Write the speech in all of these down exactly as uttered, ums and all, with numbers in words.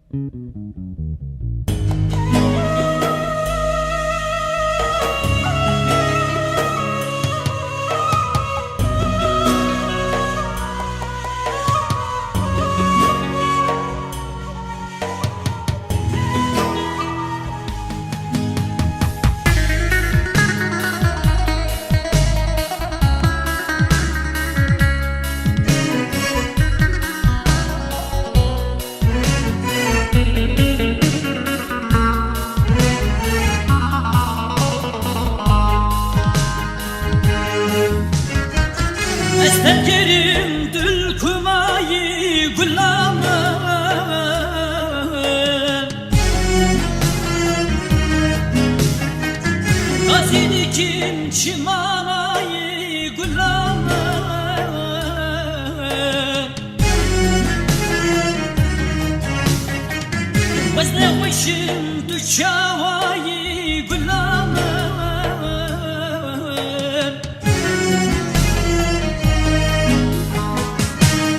Ez tev kerim dil kumayî gula min. Gazî dikim çimanayî gula min. Wezne xweşim tu çawayî gula min.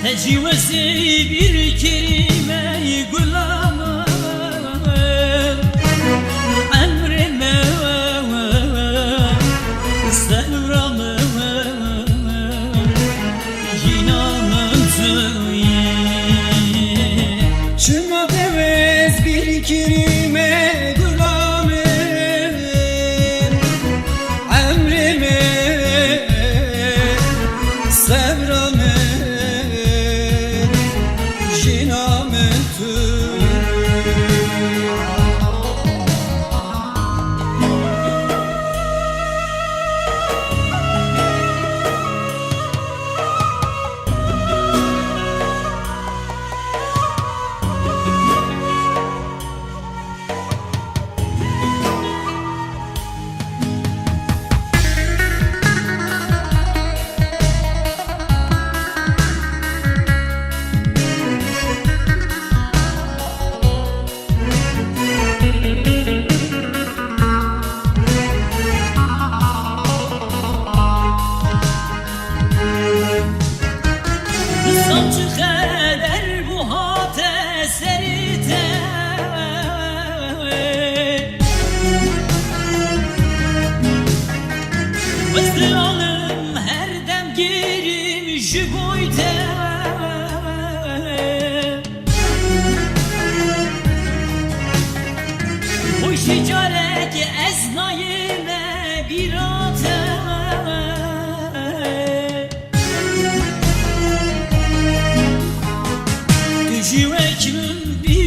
Tecî wezê bîr kirî me gula min. Emrê me, zehra me. Jîna min tu yî. Çima te wez bîr kirî me gula min, emrê min, sebra min, jîna min tu yî. Nisan çi xeder bû hate serê te. Wezdilanim her dem gêrim ji boy te. Xweşî carek ez nayême bîra te. Tu jî wek min bî